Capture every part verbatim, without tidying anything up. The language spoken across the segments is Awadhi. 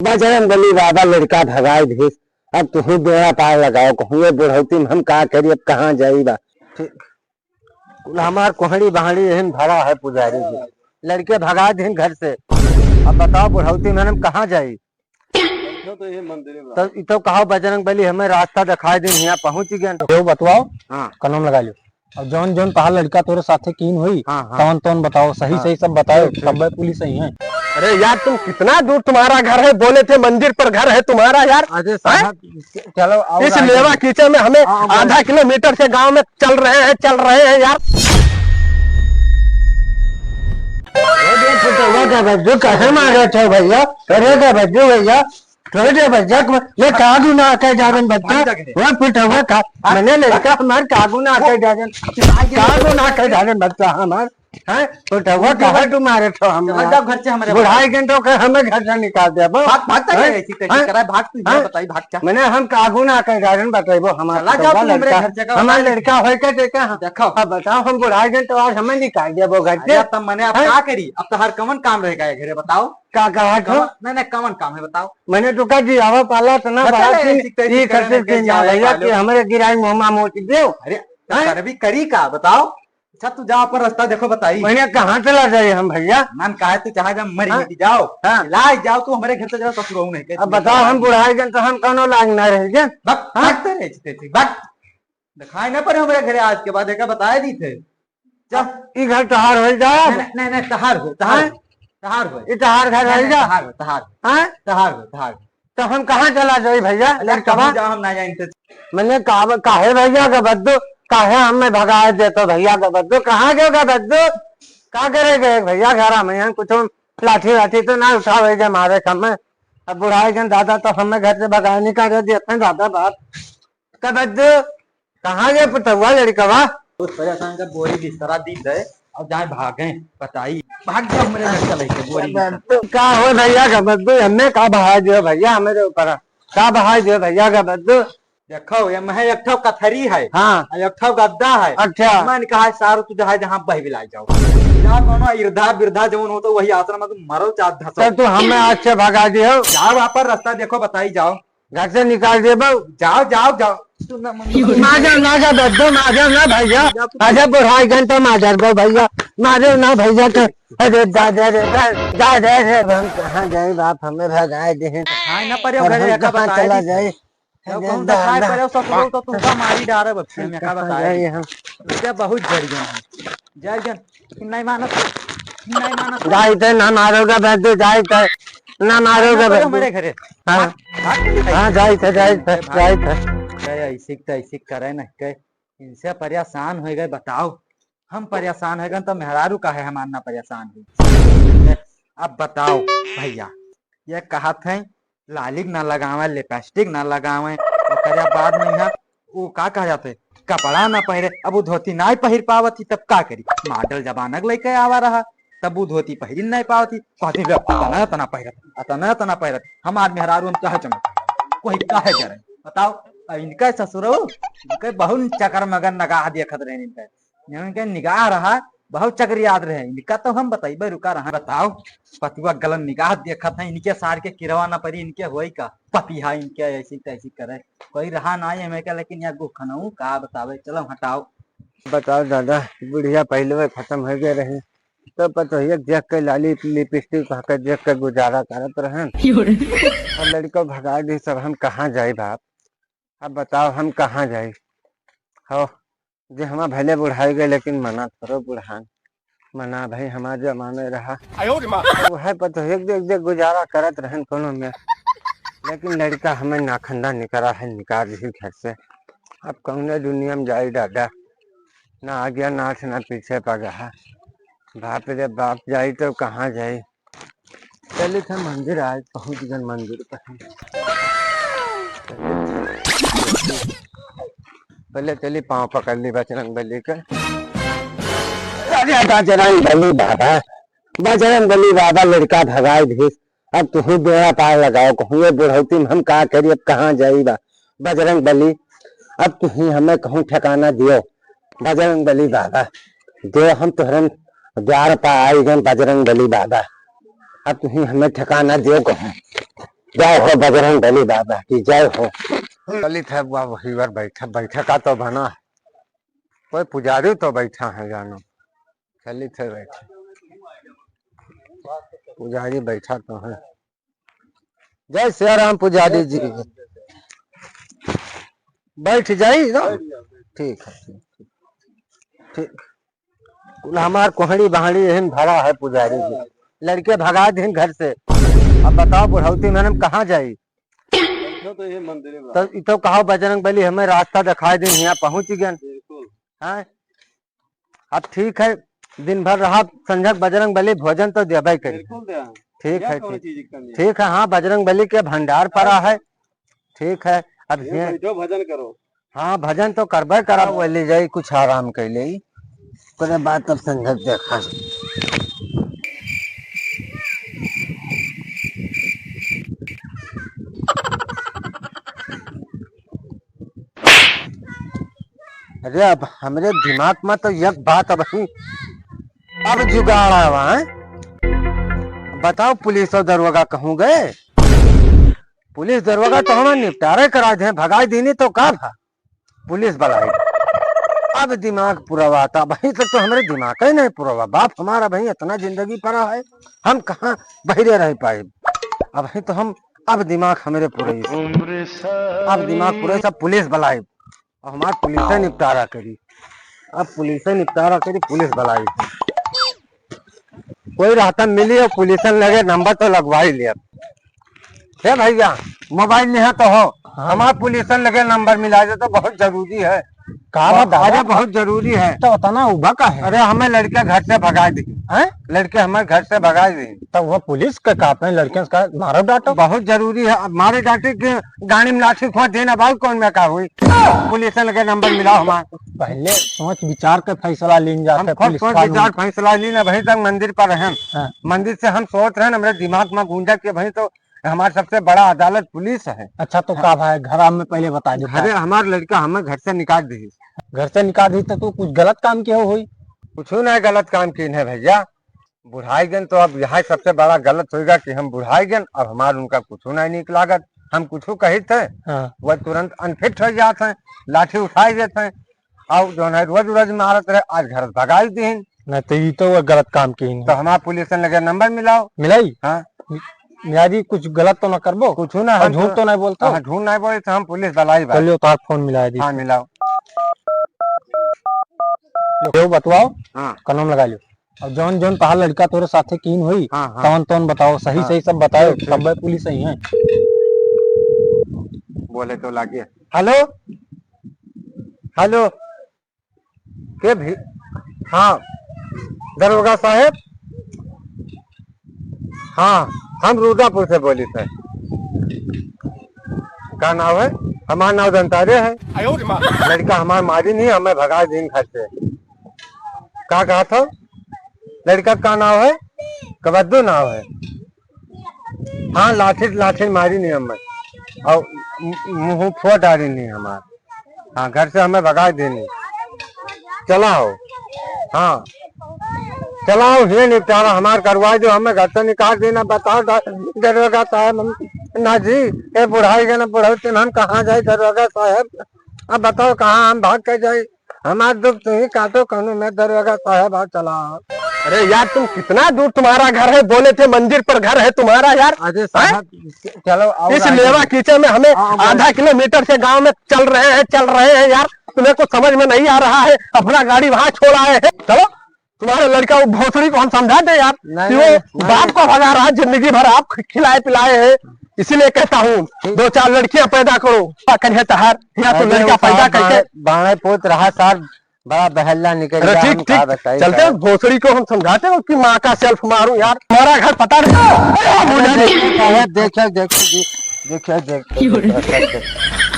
बजरंग बली बाबा लड़का भगाए दिहिस, अब तुहू बेड़ा पार लगाओ। कहूँ ये बुढ़ौती में हम का करी, अब कहाँ जाई बा? कुल हमार कोहड़ी बहाड़ी यही में भरा है पुजारी जी, लड़के भगा दिन घर से। अब बताओ बुढ़ौती में हम कहाँ जाई? बैठो तो ये मंदिर में। तो ई तो कहो बजरंग बली हमें रास्ता दिखाई दिन, यहाँ पहुँच गए। तो बतवाओ, हाँ। कनम लगा लियो। और जौन जौन तहार लड़का तोरे साथे कीन हुई, हाँ, हाँ। तौन तौन बताओ, सही हाँ। सही सब बताओ, ठीक, ठीक। तब्बे पुलिस आई है। अरे यार, तुम कितना दूर तुम्हारा घर है, बोले थे मंदिर पर घर है तुम्हारा यार। अरे हैं? साहब, चलो, आओ इस आगे। लेवा कीचड़ में हमें आओ, आओ। आधा किलोमीटर से गांव में चल रहे हैं, चल रहे हैं यार। अरे बेटा, वो का बज्जू, काहे मारत हो भैया? अरे का बज्जू भैया, छोड़ दे भैया, मैं का गुनाह कर डालन बच्चा? भाग जा के। वो पिटवा का, मैंने लड़का हमार का गुनाह कर डालन? का गुनाह कर डालन बच्चा हमार? हैं? पिटवा काहे तू मारत हो हमार? चला जाओ घर से हमारे। बुढ़ाई घंटों के हमें घर से निकाल दे, बो। भाग, भाग जा हैं? ऐसी तैसी हैं? करा, भाग तू, हैं? बताई, भाग जा। मैंने हम का गुनाह कर डालन बताइबो हमार चला जाओ पिटवा तुम हमारे लड़का, घर से, का हमार बताई? लड़का होय के देखे हम। देखो। अब बताओ, हम बुढ़ाई घंटों आज हमें निकाल दे, बो, घर अरे से। तब मैंने अब हैं? का करी? अब तोहार कवन काम रहेगा ये घरे, बताओ? का कहा तो? कवन, नहीं, नहीं, कवन काम है, बताओ? मैंने तो कहा जी, आवा पाला तना बता बड़ा ले, कि सीखते, ये सीखते करते नहीं, के क्या ना है, भैया पालो? कि हमरे गिराई मुँह मा मोच देव। अरे, तो हैं? करबी करी का, बताओ? अच्छा, तू जाओ, अपन रास्ता देखो, बताई। मैंने कहाँ चला जाए हम भैया? मन कहा है, तू चाहे जब मरी हाँ? मिट जाओ, हाँ। ला जाओ, तू हमारे घर से जाओ, ससुर नहीं कहती अब बताओ, हम बुढ़ाई गन तो हम कौनो लाग ना रह गए। बक, हाँ? बक तेरे, तेरे, बक। दिखाई ना पड़े हमारे घरे आज के बाद, एक बताए दी थे। जा। ई घर तहार होई जा। नहीं, नहीं, नहीं, नहीं, तहार हो, तहार हाँ? हो, तहार हो। ई तहार घर नहीं, होई नहीं, जा। तहार हो, तहार। हाँ? तहार हो, तहार हो। तो हम कहाँ चला जाई भैया? अरे, लड़कवा? कहाँ जाओ, हम ना जाए इनसे। मैंने का, काहे भैया का बद्दू, काहे हमें भगाए देतो भैया का बद्दू? कहाँ गयो का बद्दू? का करे गए भैया घर में? यहाँ कुछ लाठी वाठी तो ना उठावे जे मारे कम। अब बुढ़ाई गन दादा तो हमें घर से भगाए निकाल दिए थे दादा बाप। का बद्दू? कहाँ गए पुतहुआ लड़कवा? उस परेशान का बोरी बिस्तरा दी दे और जाए भागे, बताई। भाग जाओ हमरे घर से लेके बोरी बिस्तरा। का हो भैया का बद्दू, हमें का बहाय दियो भैया हमरे ऊपर? का बहाय दियो भैया का बद्दू? देखो, ये महे एक ठो कथरी है। हाँ। और एक ठो गद्दा है। अच्छा। मन कहा है, सारू तू जहाँ, जहाँ बह बिलाई जाओ। जा कोनो इर्धा बिर्धा जवन हो तो वही आश्रम में तू मरो चाहे धसो। तब तू हमें आज से भगा दियो। जाओ, आप रास्ता देखो, बताई जाओ। घर से निकाल देबो। जाओ, जाओ, जाओ। तू ना मम्मी। माजर ना जा बद्दू, माजर ना भैया। जा तू। आजा बुढ़ाई गन तो माजर बो भैया। मारे ना भैया तो। अरे दादा रे, दा-, दादा रे, अब हम कहाँ जाई बाप, हमें भगाए दे। खाए ना पड़े अब घरे हम एका कहाँ बताए चला दी। जाई? जब अरे कहूँ तो खाए दादा। पड़े ससुरो तो तुमका मारी डारे बच्चे हम में एका कहाँ बताए जाई दी। हम? तुमके बहुत जरियन है। जरियन। नहीं मानत, नहीं मानत। जाई थे ना मारोगा बद्दू, जाई थे ना मारोगा खाए ना पड़े बद्दू। हमारे घरे। हाँ। भाग, भाग के दिखाई। हाँ, जाई थे, जाई थे, भाग। जाई थे। कहे ऐसी तो ऐसी करे न, कहे इनसे परेशान हो गए, बताओ। हम परेशान हो गए तो मेहरारू काहे हमार ना परेशान हुई? अब बताओ भैया, ये कहत है लालिक ना लगावे, लिपस्टिक ना लगावे, ओकरे बाद में यहाँ वो का कहा जाते, कपड़ा ना पहिरे। अब वो धोती ना पहिर पावत ही, तब का करी? मॉडल जमाना के लइके आवा रहा, तब वो धोती पहिर ना पावत ही, कहती, "ले, अतना, अतना पहिरत, अतना, अतना पहिरत।" हमार मेहरारू हम कहे चमक, कोई कहे जरे, बताओ। अब इनका ससुरो, इनके बहुत चकर मगन नगाह देखत रहे इनका। इनके निगाह रहा, बहुत चकरियात रहे। इनका तो हम बताइबे, रुका रहा। बताओ, पतुआ गलन निगाह देखत है, इनके सार के किरवा ना परी, इनके होई का? पपिहा इनके ऐसी तैसी करे। कोई रहा ना है हमें क्या, लेकिन या गोखनऊ का बतावे, चलो हटाओ। बताओ दादा, बुढ़िया पहले खत्म हो गए रहे, तो पतोहिया देख के लाली लिपस्टिक हके देख के गुजारा करत रहन। और लड़का भगा दी सब, हम कहाँ जाई बाप? अब बताओ हम कहाँ जाई? हो, जे हमा भले बुढ़ाई गए, लेकिन मना करो बुढ़ान, मना भाई, हमार जमाने रहा। आयो रे माँ। वह पर तो एक देख देख गुजारा करत रहन कोनो में, लेकिन लड़का हमें नाखंदा निकला है, निकाल दी घर से। अब कौने दुनिया में जाई दादा, ना आगे नाथ ना पीछे पगहा। बाप रे बाप, जाई तो कहाँ जाई? चलित है मंदिर, आज पहुँच गन मंदिर पर। पहले चली पाँव पकड़ ली बजरंग बली के। अरे बजरंग बली बाबा, बजरंग बली बाबा लड़का भगाई दिहिस, अब तुही बेड़ा पार लगाओ। कहूँ ये बुढ़ौती में हम का करी, अब कहाँ जाई बा? बजरंग बली, अब तुही हमें कहूँ ठिकाना दियो। बजरंग बली बाबा, देव हम तोहरन द्वार पर आई गन बजरंग बली बाबा, अब तुही हमें ठिकाना दियो कहूँ। जय हो बजरंग बली बाबा की, जय हो। चलित है बाबा, हिवर बैठा, बैठा का तो बना, कोई पुजारी तो बैठा है जानो, चलित है बैठा, पुजारी बैठा तो है। जय सिया राम पुजारी जी, बैठ जाई ना। ठीक है, ठीक, ठीक। कुल हमार कोहड़ी बहाड़ी यही में भरा है पुजारी जी। लड़के भगा दिन घर से। अब बताओ बुढ़ौती में हम कहाँ जाई? बैठो तो ये मंदिर में। तो इ तो कहो बजरंग बली हमें रास्ता दिखाई दिन, यहाँ पहुँच गए। बिल्कुल। हाँ, अब ठीक है, दिन भर रहा संझक बजरंग बली भोजन तो देबे करी। बिल्कुल दे। ठीक है, ठीक। ठीक है, हाँ, बजरंग बली के भंडार पड़ा है। ठीक है, अब ये ये बैठो, भजन करो। हाँ, भजन तो करबे करा, वो ले जाई, कुछ आराम कर ले। ओकरे बाद तब संगत देखा। अरे, अब हमरे दिमाग में तो एक बात अब ही, अब जुगाड़ आवा है। बताओ, पुलिस और दरोगा कहूँ गए? पुलिस दरोगा तो हमें निपटारे करा दे, भगाई दीनी तो का भा? पुलिस बुलाई। अब दिमाग पुरवा था, अबहीं तक तो हमरे दिमाग ही नहीं पुरवा। बाप हमारा भाई इतना जिंदगी पड़ा है, हम कहाँ बहिरे रह पाए। अबहीं तो हम, अब दिमाग हमरे पुरई से, अब दिमाग पुरई से, पुलिस बुलाई। अब हमार पुलिस से निपटारा करी, अब पुलिस से निपटारा करी, पुलिस बुलाई। कोई रहता मिली और पुलिसन लगे नंबर तो लगवा ही लिया। हे भैया, मोबाइल नहीं है तो हो, हाँ। हमार पुलिसन लगे नंबर मिला दे तो बहुत जरूरी है। का और बा दादा? अरे बहुत जरूरी है। तो उतना उबा का है? अरे हमें लड़के घर से भगा दी। हैं? लड़के हमें घर से भगा दी। तो वो पुलिस के का पे लड़के का मारो डांटो? बहुत जरूरी है। अब मारे डांटे के गाड़ी में लाठी खोद देना, अब कौन में का हुई? पुलिसन लगे नंबर मिलाओ हमार। पहले सोच विचार के फैसला लीन जात हम है, खुद पुलिस सोच कानून। विचार फैसला लीन, अबहीं तक मंदिर पर रहन। हाँ। मंदिर से हम सोच रहे हैं, हमरे दिमाग में गूंजा कि भाई तो हमार सबसे बड़ा अदालत पुलिस है। अच्छा, तो हाँ। का भाई, घर में पहले बता देता। घरे हमार लड़का हमें घर से निकाल दी। घर से निकाल दी तो तू कुछ गलत काम किया होई? कुछ ना गलत काम किए है भैया, बुढ़ाई गन तो अब यहाँ सबसे बड़ा गलत होएगा कि हम बुढ़ाई गन, अब हमार उनका कुछ नहीं नीक लागत। हम कुछ कही थे, हाँ। वह तुरंत अनफिट हो जात हैं, लाठी उठाई देते हैं, और जो है रोज रोज मारत रहे, आज घर से भगाई दीन। नहीं तो ये तो वह गलत काम की तो है। हमार पुलिस लगे नंबर मिलाओ। मिलाई? हाँ। मि-, मियाँ जी कुछ गलत तो ना करबो? कुछ ना, और हम झूठ तो, तो नहीं बोलता? हाँ, झूठ नहीं बोले तो हम पुलिस बुलाई बात। चलियो, तार फोन मिला दी। हाँ, मिलाओ। लो, बतवाओ। हाँ। कनम लगा लियो। और जौन जौन तहार लड़का तोरे साथे कीन होई, हाँ, हाँ। तौन तौन बताओ, सही हाँ। सही सब बताओ, ठीक, ठीक। तब्बे पुलिस आई है। बोले तो लागे। हेलो, हेलो, के भी? हाँ, दरोगा साहेब, हाँ, हम रुद्रपुर से बोली थे। का नाव है? हमार नाव दंतारे है। आयो रे माँ। लड़का हमार मारी नहीं, हमें भगा दीन घर से। का कहा था? लड़का का नाव है? कबद्दू नाव है। हाँ, लाठी, लाठी मारी नहीं हमें। और मु-, मुंह फोड़ डाली नहीं हमार। हाँ, घर से हमें भगा देनी। चलाओ। हाँ। चलाओ, ये निपटारा हमार करवा दो, हमें घर से निकाल देना। बताओ दा-, दरोगा साहब, हम, ना जी, ये बुढ़ाई के ना बुढ़ौती में हम कहाँ जाए दरोगा साहब? अब बताओ कहाँ हम भाग के जाए? हमार दुख तुहीं काटो, कहूँ मैं दरोगा साहब, आओ चलाओ। अरे यार, तुम कितना दूर तुम्हारा घर है? बोले थे मंदिर पर घर है तुम्हारा यार। अरे हैं? साहब, चलो, आओ इस राय लेवा दो। कीचड़ में हमें आओ, आओ। आधा किलोमीटर से गांव में चल रहे हैं, चल रहे हैं यार, तुम्हें कुछ समझ में नहीं आ रहा है। अपना गाड़ी वहां छोड़ आए हैं। चलो, तुम्हारे लड़का वो भोसड़ी को हम समझा दे यार नहीं, कि वो नहीं, नहीं। बाप को भगा रहा है, जिंदगी भर आप खिलाए पिलाए हैं, इसीलिए कहता हूँ, ठीक। दो चार लड़कियां पैदा करो, क्या करिए तहार, यहाँ तो अरे लड़का वो पैदा साहब करके बाणे, बाणे पोत रहा साहब, बड़ा बहल्ला निकल अरे गया, ठीक, हम का ठीक। बताई चलते साहब। हैं, भोसड़ी को हम समझाते हैं कि माँ का सेल्फ मारूं यार, हमारा घर पता नहीं। अरे मुझे देख-, देखे, देखे जी, देखे, देखे, देखे, देखे।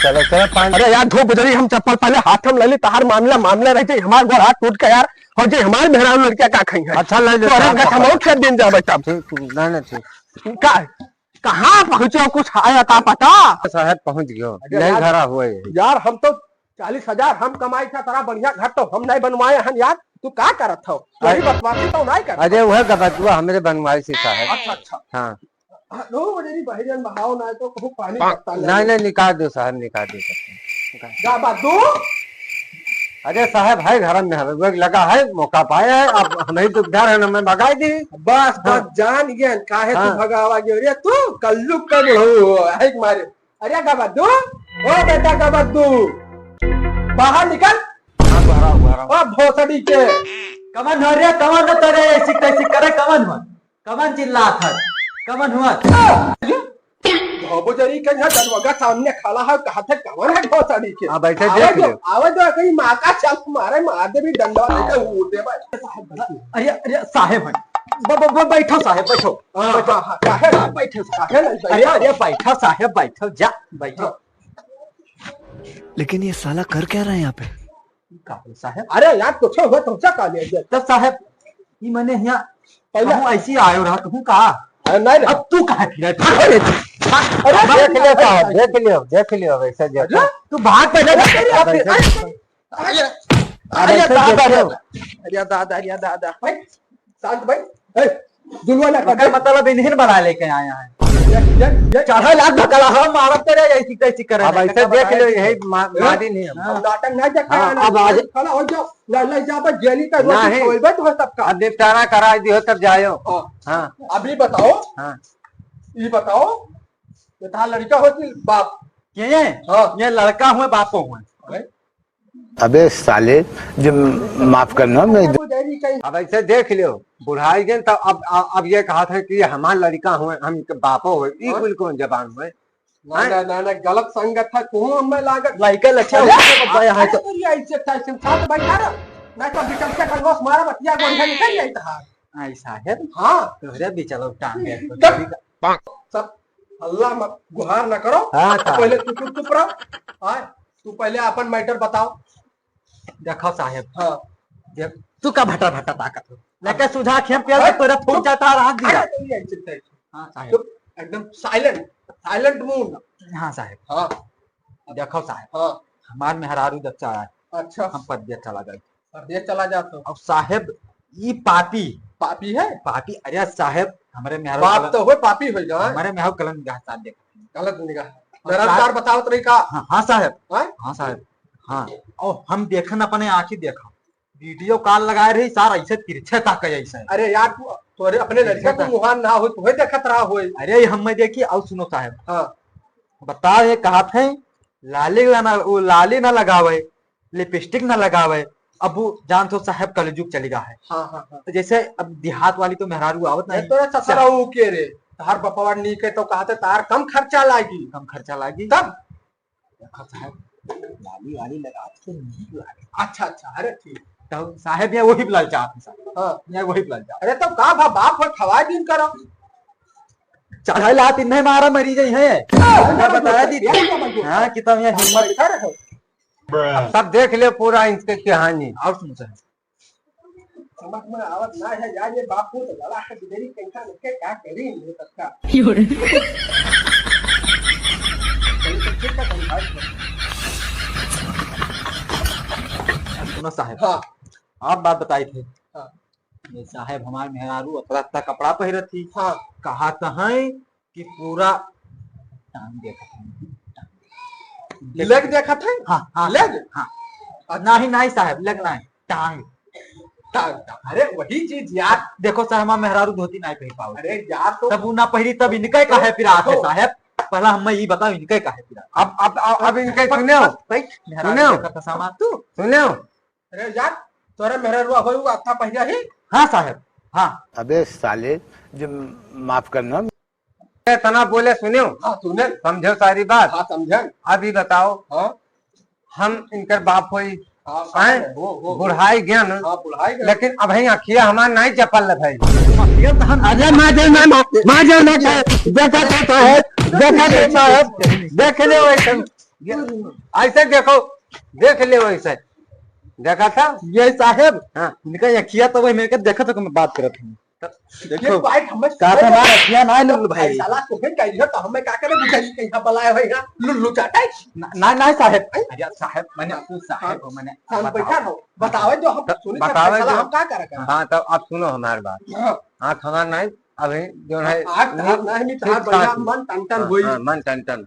चलो, चलो, पानी। अरे यार, धूप गुजरी, हम चप्पल पहले हाथ में ले ली, तहार मामला, मामला रह जाए, हमार गोड़ हाथ टूट के यार, और जे हमार मेहरारू लड़कियां का खाई है। अच्छा, ले लो, तो अरे साहब, घर हम चप्पल। और खेत दिन जाबे तब। ठीक, ठीक, नहीं, नहीं, ठीक। का, कहाँ पहुँचो, कुछ आया था पता? साहब पहुँच गयो, अरे यही यार, घरा हुआ है। यार, हम तो चालीस हजार हम कमाई था, तेरा बढ़िया घर तो हम नहीं बनवाए हैं यार, तू का करत हो? वही अरे बकवासी तो नहीं करत। अरे वह गबतुआ हमरे बनवाई से साहब। अच्छा, अच्छा। हाँ। हाँ, नो, वो जरी बहिरन बहाव ना तो कहूँ पानी हाँ, पत्ता नहीं, नहीं। नहीं, निकाल दो साहब, निकाल दो साहब। निकाल। जा बात दो। अरे साहब है घर में, हमें वो लगा है, मौका पाया है, अब हमें तो डर है ना, मैं भगाई दी। बस, हाँ। बस, जान गया, काहे तू हाँ। भगावा गयो रे, तू कल्लू का बुढ़ऊ हो, है कि मारे। अरे गबद्दू, ओ बेटा गबद्दू, बाहर निकल। हाँ, बाहर आओ, बाहर आओ। ओ भोसड़ी के। कमन हो रे, कमन हो तोरे, ऐसी तैसी करे, कमन हो? कमन चिल्लात है? कमन हुआ? बाबू जरी के यहाँ दरवाजा सामने खड़ा है, कहा था कमन है भोसड़ी के? अब ऐसे आवे देख दो, लो। आवे दो, कहीं माँ का चल मारे, मार दे भी डंडा लेके हाँ। उड़ दे भाई। अरे, अरे, साहेब है। ब-, ब-, ब-, बैठो साहेब, बैठो। हाँ, बैठो। हाँ, हाँ, काहे ना? बैठो साहेब। काहे ना? अरे, अरे, बैठो साहेब, बैठो, जा, बैठो। हाँ। लेकिन ये साला कर क्या रहा है यहाँ पे? का हो साहेब? अरे यार, कुछ हुआ, तुमसे का ले गया? तब साहेब, ई मने यहाँ पहले हम ऐसी आयो रहा, तू का? अरे, नहीं, नहीं। अब तू कहाँ फिरा? अरे, अरे, देख लियो साहब, देख लियो, देख लियो, वैसे देख। अरे, तू भाग पहले। अरे, अरे, अरे, अरे, अरे, अब अरे, ऐसे दादा, देखो। अरे, दादा, अरे, दादा। भाई, शांत भाई। ए, दुलवा ना कर मगर दे। मतलब इन्हें बना लेके आया है। ये, ये, ये। चढ़ल आग धकला, हम मारत करे, ऐसी तैसी करे अब ना, ऐसे कका देख बना लो, दीजिए। यही मा-, हाँ। मारी नहीं हम। हाँ। अब नाटक ना देख हाँ, रहा है, अब आज खड़ा हो जाओ, ले, ले जा, बस जेली का रोटी नहीं। खोलबे तो सबका। अब निपटारा करा दियो, तब जायो। हाँ। हाँ। अभी बताओ। हाँ। ये बताओ, ये था लड़का हो कि बाप? ये, ये? हाँ। ये लड़का हुए, बापो हुए। अरे? अबे साले, जो माफ करना, मैं अब ऐसे देख लियो, बुढ़ाई गए तब अब, अब, अब ये कहा था कि ये हमार लड़का हुए, हम इनके बापो हुए, ई हाँ? कुल कौन जबान हुए? ना, हैं? ना, ना, ना, गलत संगत है, तू हमें लागत। लड़का लच्छा अरे, हुए, बब्बा यहाँ अरे, तो। तू ये ऐसे तैसे साथ बैठा रह, ना तो बिचल से खरगोश मारा, बतिया गोंधा निकल जाई तहार। आई साहेब, हाँ। तोहरे बिचल टांग है, तब सब हल्ला मत, गुहार ना करो। हाँ, साहब। पहले तू चुप, चुप रहो। आय, तू पहले अपन matter बताओ। देखो साहेब। हाँ। देख, तू का भटर भटर ताकत हो? लेके हाँ। सुझा खेम पे हाँ। तोरा फूट चुप। जाता रात दिया। अरे, तू ये चुप रह। हाँ, साहेब। चुप, एकदम silent, silent mood। हाँ, साहेब। हाँ। देखो साहेब। हाँ। हमार मेहरारू जब चला है, अच्छा। हम परदेस चला जाए। परदेस चला जात हो। अब साहेब, ई पापी। पापी है? पापी, अरे साहेब, हमरे मेहरारू बाप गलत तो होए, पापी होए ना। हमरे मेहरारू गलत निगाह से देखत है। गलत निगाह। अब निरंतर साहेब बतावत रही का? हाँ, हाँ साहेब। हाँ? हाँ साहेब, हाँ। और हम देखन अपने आँखी देखा, video call लगाए रही, सार ऐसे तिरछे ताके ऐसे। अरे यार, तू, तोरे अपने लड़का को तिरछे ताक। मुहान ना हो, तुहे देखत रहा होए। अरे हम मैं देखी, और सुनो साहेब। हाँ। बताओ, ये कहा थे, लाली ना, वो लाली ना लगावे, lipstick ना लगावे। अब वो जान तो साहेब कलजुग चली गया है। हाँ, हाँ, हाँ। तो जैसे अब देहात वाली तो मेहरारू आवत ए, नहीं। तोरा ससुरा ऊ के रे? तहार बपवा नीक है तो कहते तार कम खर्चा लागी। कम खर्चा लागी। तब? देखो साहेब, लाली वाली लगा तो नीक लागे। अच्छा, अच्छा, अरे ठीक। तो साहेब ये वही ललचात है साहेब। हाँ। ये वही ललचात। अरे तो का भा बाप हो खवा दिन करो। चढ़ाई लात इन्हें मारा मरी गई है। हाँ, क्या बताया दी? क्या समझ लो? हाँ, कि तुम ये हिम्मत कर रहे हो। अब सब देख ले पूरा इसके कहानी। और सुन साहेब। समझ में आवत ना है यार, ये बाप को तो लड़ा है, बिदेरी कैसा लगे, क्या करी, ये सबका। चलो, तो ठीक है, तुम भाई। सुनो साहेब। हाँ। आप बात बताई थे। हाँ। ये साहेब हमार मेहरारू अतला अतला कपड़ा पहिरत थी। हाँ। कहा तो है कि पूरा टांग देखत है। Leg देखत है? हाँ, हाँ, leg? हाँ। अच्छा। नहीं, नहीं साहेब, leg नहीं, टांग। टांग, टांग। अरे वही चीज यार। देखो साहेब, हमार मेहरारू धोती नहीं पहिर पावत। अरे यार तो तब वो ना पहिरी, तब इनका काहे पिरात है देखो। साहेब? पहला हमें ये बताओ, इनका काहे पिरात? अब, अब, अब, अब इनके बस, सुनो। बस, भाई, मेहरारू सुनो। देखत है सामान। तू? सुनो। अरे यार, तोरा मेहरारू होई, वो अच्छा पहिरा ही? हाँ साहेब, हाँ। अबे साले, जो माफ करना। इतना बोले सुनियो। हाँ, सुने। समझो सारी बात। हाँ, समझे। अभी बताओ। हाँ। हम इनकर बाप होई। हाँ, हैं? हो, हो, हो। बुढ़ाई गया ना। हाँ, बुढ़ाई गया। लेकिन अबहीं अखिया हमार नहीं चपल है भाई। अखिया तो हम अरे मार दे, मार, मार, मार दे, मार दे। देखा तो साहेब, देखा तो साहेब, देख ले वैसे। ये, ऐसे देखो, देख ले वैसे। देखा था? ये साहेब, हाँ। इनका अखिया तो वही मेरे के देखा तो मैं बात करत हूँ। देखो, ये बात हमें का तो हमारा अखिया ना लुल्लू भाई। साला तोहे कह दिया तो हमें का करे बुझाई के यहाँ बुलाए हो यहाँ लुल्लू चाटे। ना, ना, ना साहेब। अरे साहेब, मैंने हाँ। तू साहेब हो, मैंने हाँ, बताओ। बैठा रहो। बताओ जो हम तो सुनी बताओ फैसला जो हम का करे? हाँ, तो अब सुनो हमारी बात। हाँ। आँख हमार नहीं, अभी जो है, आज, आज नी-, नहीं, नहीं, ठीक आज बढ़िया ठाक। मन टन टन हाँ, होई। हाँ, मन टन टन।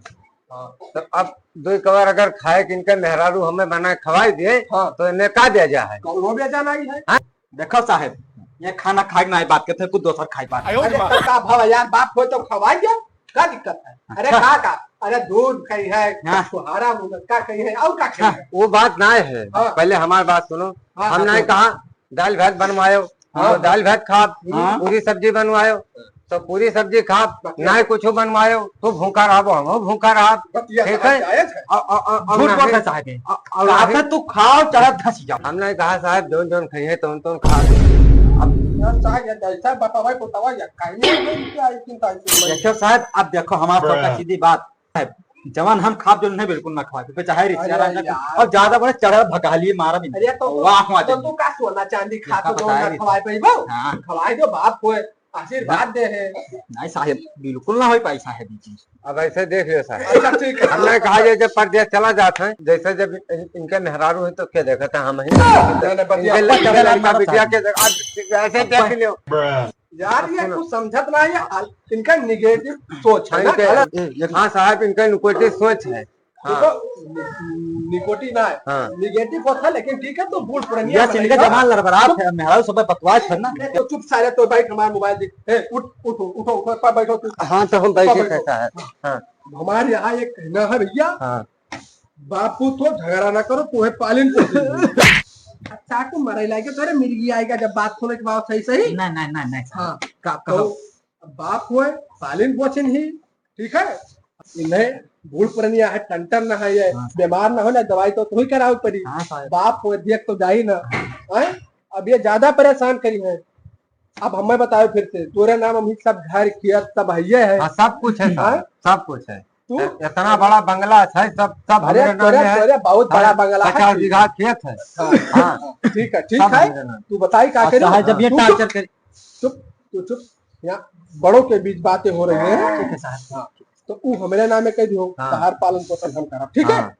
हाँ। तो अब दो कवर अगर खाए कि इनके मेहरारू हमें बनाए खवाई दिए, हाँ। तो इन्हें का दिया जा है? कौनो बेजा नहीं है। हाँ? देखो साहेब, ये खाना खाए के ना बात करते, कुछ दोसर खाए बात। अरे तो का भवा यार, बाप हो तो खवाई दिया, का दिक्कत है? अरे अच्छा। का, का? अरे दूध कही है, हाँ। छुहारा मुनक्का कही है, और का कही है? वो बात ना है। हाँ। पहले हमार बात सुनो। हाँ, हम हाँ, ना तो कहा दाल भात बनवायो, हाँ। तो दाल भात खाब, हाँ। पूरी सब्जी बनवायो, तो पूरी सब्जी खाब, बतिया। ना कुछ बनवायो, तो भूखा रहबो, हम भूखा रहब। बतिया ठीक है? जायज है। अ, अ, अ, अ, झूठ नहीं। बोलता साहब है। अ, अ, कहा नहीं। था तू खाओ, चढ़ा धस जाओ। हम नहीं कहा साहब, जौन जौन खाइए, तौन तौन खा। अब यार, चाहे ये जैसा बतावा, बतावा, या कहीं नहीं, नहीं, क्या आई चिंता, आई चिंता। देखो साहब, अब देखो हमारे सबका सीधी बात है, जवान हम खाब जो नहीं बिल्कुल ना खवाए, पे चाहे रिश्तेदार अरे ना यार। अब ज्यादा बड़े चढ़ल भकाली मारा भी अरे तो, वाह, वाह, तो तू का सोना चांदी खा तो जो ना खवाए पाइबो? हाँ। खवाए दो बाप को, आशीर्वाद दे है। नहीं साहेब, बिल्कुल ना हो पाई साहेब ये चीज। अब ऐसे देख लियो साहेब। अच्छा, ठीक है। हमने कहा ये जब परदेश चला जात है, जैसे जब इन-, इनके मेहरारू है तो क्या देखा था हम ही? नहीं, नहीं, बतिया। इनके लड़के लड़का बिटिया के देख-, अब ऐसे देख लियो। यार, ये कुछ समझत ना है, हाल-, इनका negative सोच है ना, इनके, गलत। ये, ये, हाँ साहब, इनका negative सोच है। हाँ। देखो, नि-, निकोटी ना है, हाँ। Negative होता है, लेकिन ठीक है, तो बूढ़ पुरनिया यस, इनका जवान लड़बड़ात है, मेहरारू सब बकवास है ना। अरे तो चुप सारे, तो बैठ, हमारा mobile देख। ए, उठ, उठो, उठो, उठो, ऊपर बैठो तू। हाँ, तो हम ऊपर बैठे बैठो। कैसा है? हाँ। हाँ। हमारे यहाँ एक कहना है भैया, हाँ। बापू तो झगड़ा ना करो, तू है पालिन पोसिन। अच्छा, तू मरे लागे, तोरे मिर्गी आएगा जब बात सुने के बाद सही सही। नहीं, नहीं, नहीं, नहीं, साहब। हाँ। का-, तो कहो। अब बाप हुए, पालिन पोसिन ही, ठीक है? इन्हें बूढ़ पुरनिया है, टंटन ना है ये, हाँ, साहब। बीमार ना हो ना, दवाई तो तू ही करावे पड़ी। हाँ, साहब। बाप हुए, देख तो जाई ना। हाँ। हैं? अब ये ज्यादा परेशान करी है। अब हमें बताओ फिर से, तोरे नाम हम ही सब घर, खेत, सब है ये है। हाँ, सब कुछ है, साहब, हाँ? सब कुछ है। तू? ए-, इतना बड़ा बंगला है, सब, सब अरे, हमरे नाम तोरे, में है। तोरे बहुत बड़ा हाँ, बंगला है, पचास ठीक बीघा है। खेत है। हाँ, हाँ। हाँ, ठीक है, ठीक सब है। हमरे नाम। तू बताई का और करी? साहब, जब ये तू चुप, torture करी। चुप, तू चुप। यहाँ बड़ों के बीच बातें हो रही हैं। ठीक है, साहब। हाँ, तो ऊ हमरे नाम में कह दियो, हाँ। तहार पालन पोषण हम करब, ठीक है? हाँ।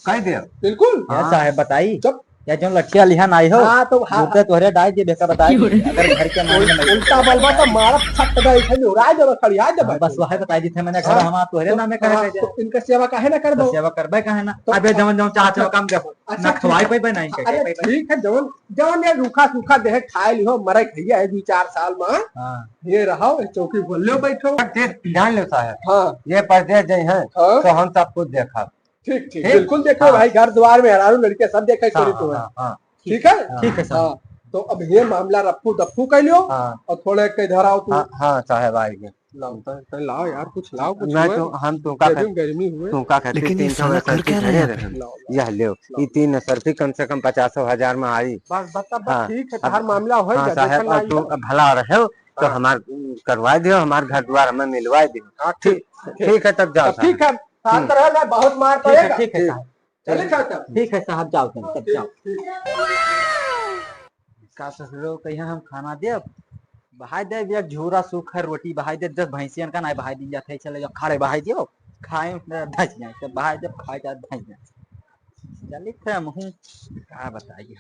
कह दियो। बिल्कुल। हाँ। साहब, बताई। चुप। या जौन लठिया लिहा नाई हो, हाँ, तो हाँ, जूते तोहरे डाल दिए, बेका बताई। अगर घर के मामले में उल्टा बोलबा तो मारब, फट गई, इधर उड़ा देबा, खड़िया देबा। हाँ, बस वही बताई दी थे मैंने, घर हाँ, हमार तोहरे तो, नाम में कहे हाँ, दे। तो इनका सेवा काहे ना करबो? तो सेवा करबे काहे ना? तो अबे जवन जवन चाहत हो, अच्छा, काम देखो। अच्छा, ना ठीक खवाई है। पाई, ना इनके अरे, पाई, पाई। ठीक है, जवन, जवन ये रूखा सूखा देह खाए लिहो, मरे खइया है दो चार साल में। हाँ। ये रहो, ये चौकी बोल लो, बैठो। ठीक, जान लो साहब। हाँ। ये परदेश जई हैं, हाँ। तो हम सब कुछ देखब। ठीक, ठीक, ठीक? बिल्कुल देखो हाँ। भाई, घर द्वार में हरारू लड़के सब देखे हाँ, करी तो है। हाँ, हाँ। ठीक है? ठीक है, साहब। हाँ, तो अब ये मामला रफ्फू दफ्फू कर लियो हाँ। और थोड़े के इधर आओ तू। हाँ, हाँ, साहब, आएंगे। लाओ, तो, तो लाओ यार, कुछ लाओ, कुछ नहीं हुए। तो हम तुमका गर्मी, खा-, गर्मी हुए। तुमका खातिर लेकिन ये तीन सौ साला कर क्या रहे हैं? लाओ, लाओ, यह लियो, लाओ। ये तीन असरफी कम से कम पचासों हजार में आई। बस, बस, अब हाँ, ठीक है, अब, तहार मामला होए हाँ, जा, साहब, देखल अब ना तू आई। अब भला रहे हो, तो हाँ। हमार, उम, करवा दियो, हमार घर द्वार हमें मिलवा दियो। हाँ, ठीक, ठीक, ठीक। ठीक है, तब जाओ, तब ठीक साहब। है, साथ हम्म। रहे ना, बहुत मार ठीक है, पड़ेगा। ठीक है, साहब। चलिए, साहब, तब। ठीक है, साहब, जाओ तुम, तब ठीक, जाओ। ठीक। का ससुरो कहिया हम खाना देब? बहाई देब एक झूरा सूखा रोटी बहाई देब, दस भैंसियन का नाई बहाई दिन जाते, चले जाओ, खाड़े बहाई दियो, खाए धस जाए, तब बहाई देब, खाए जाए, धस जाए। चलिए, फिर हम हूँ, का बताइए।